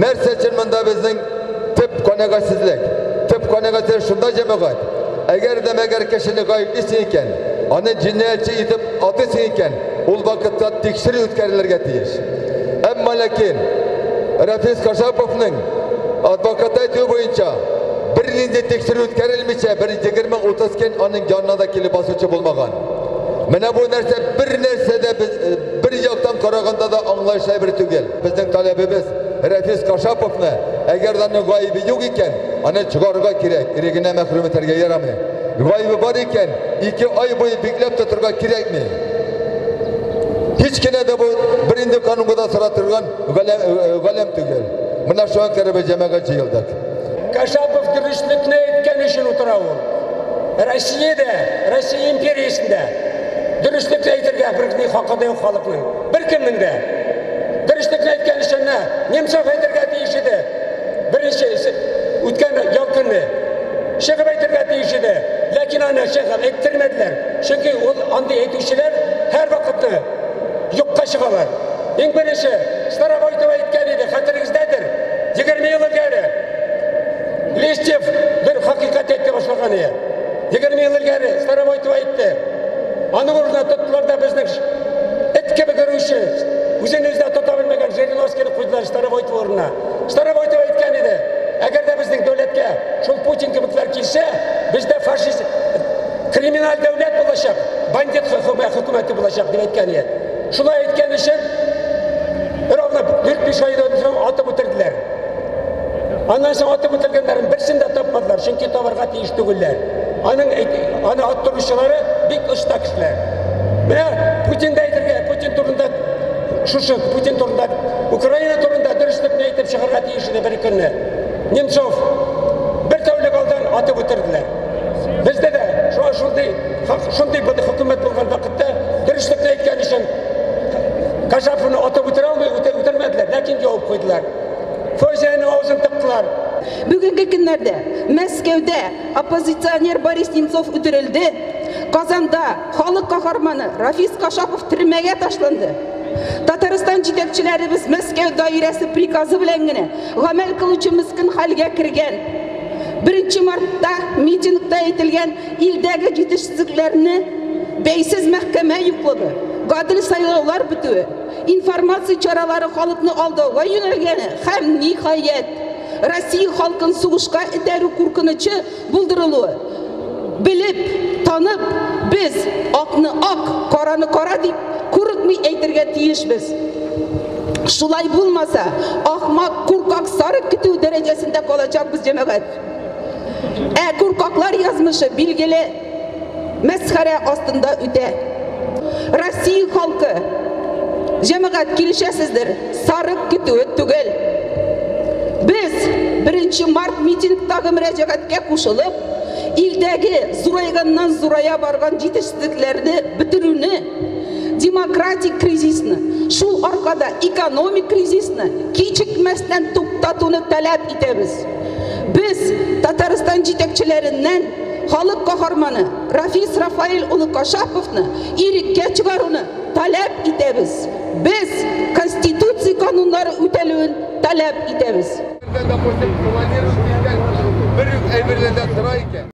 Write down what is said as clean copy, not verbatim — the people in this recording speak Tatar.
Нәрсә өчен монда безнең төп канәгатьсезлек? Төп канәгатьсезлек шунда, җәмәгать. Әгәр дә мәгәр кешене гаеплисең икән, аны җинаятьче итеп атыйсың икән, ул вакытта тикшерү үткәрелергә тиеш. Әмма ләкин Рафис Кашаповның адвокаты әйтүе буенча, бернинди тикшерү үткәрелмичә, бер 20-30 көн аның янына да килеп басучы булмаган. Менә бу нәрсә бер нәрсә дә без бер яктан караганда да аңлаешлы бер түгел. Безнең таләбебез Рафис Кашаповны, әгәр дә аның гаебе юк икән, аны чыгарырга кирәк, ирегенә мәхрүм итәргә ярамый. Гаебе бар икән, 2 ай буе бикләп тотырга кирәкми. Һич кенә дә бу бер инде канунга да сора торган галәм түгел. Менә шуңа күрә без җәмәгать җыелдык. Кашапов дөреслекне әйткән өчен утыра ул. Россиядә, Россия империясендә дөреслекне әйтергә бер ни хакы да юк халыкның. Беркемнең дә. Дөреслекне әйткән өчен Немцов әйтергә тиеш иде. Беренче үткән ял көнне чыгып әйтергә тиеш иде. Ләкин аны чыгып әйттермәделәр. Чөнки ул андый әйтүчеләр һәр вакытны юкка чыгалар. Иң беренче Старовойтова әйткән иде, хәтерегездәдер. 20 ел элгәре Листьев бер хакыйкать әйтә башлаган иде. 20 ел элгәре Старовойтова әйтте. Аның урынына тоттылар да безнең эт кебек өрүче, үзен үзе дә тота белмәгән Жириновскийны куйдылар Старовойтова урынына. Старовойтова әйткән иде, әгәр дә безнең дәүләткә шул Путин кебекләр килсә, бездә фашист криминаль дәүләт булачак, бандит хөкүмәте булачак дип әйткән иде. Шулай әйткән өчен ровно 4-5 айдан соң атып үтерделәр. Аннан соң атып үтергәннәрен берсен дә тапмадылар, чөнки табарга тиеш түгелләр. Аның аны аттыручылары бик оста кешеләр. Менә Путин да әйтергә, Путин турында шушы Путин турында, Украина турында дөреслекне әйтеп чыгарга тиеш иде бер көнне. Немцов бер тәүлек алдан атып үтерделәр. Бездә дә шуңа шундый хөкүмәт булган вакытта дөреслекне әйткән өчен Кашаповны атып үтерә алмый, үтермәделәр, ләкин ябып куйдылар. Фәүзияне авызын тыктылар. Бүгенге көннәрдә Мәскәүдә оппозиционер Борис Немцов үтерелде. Казанда халык каһарманы Рафис Кашапов төрмәгә ташланды. Татарстан җитәкчеләребез Мәскәү даирәсе приказы белән генә гамәл кылучы мескен хәлгә кергән. 1 мартта митингта әйтелгән илдәге җитешсезлекләрне бәйсез мәхкәмә юклыгы, гадел сайлаулар бетүе, информация чаралары халыкны алдауга юнәлгәне һәм ниһаять Россия халкын сугышка этәрү куркынычы булдырылуы. Белеп, танып, без акны ак, караны кара дип курыкмый әйтергә тиешбез. Шулай булмаса, ахмак, куркак сарык көтү дәрәҗәсендә калачакбыз, җәмәгать. Ә куркаклар язмышы билгеле мәсхәрә астында үтә. Россия халкы, җәмәгать, килешәсездер, сарык көтүе түгел. Без 1 март митингтагы мөрәҗәгатькә кушылып, илдәге зурайганнан зурая барган җитешсезлекләрне бетерүне, демократик кризисны, шул аркада экономик кризисны кичекмәстән туктатуны таләп итәбез. Без Татарстан җитәкчеләреннән халык каһарманы Рафис Рафаэль улы Кашаповны иреккә чыгаруны таләп итәбез. Без Конституция кануннары үтәлүен таләп итәбез. Допустим, бер әйберләрдә тора икән.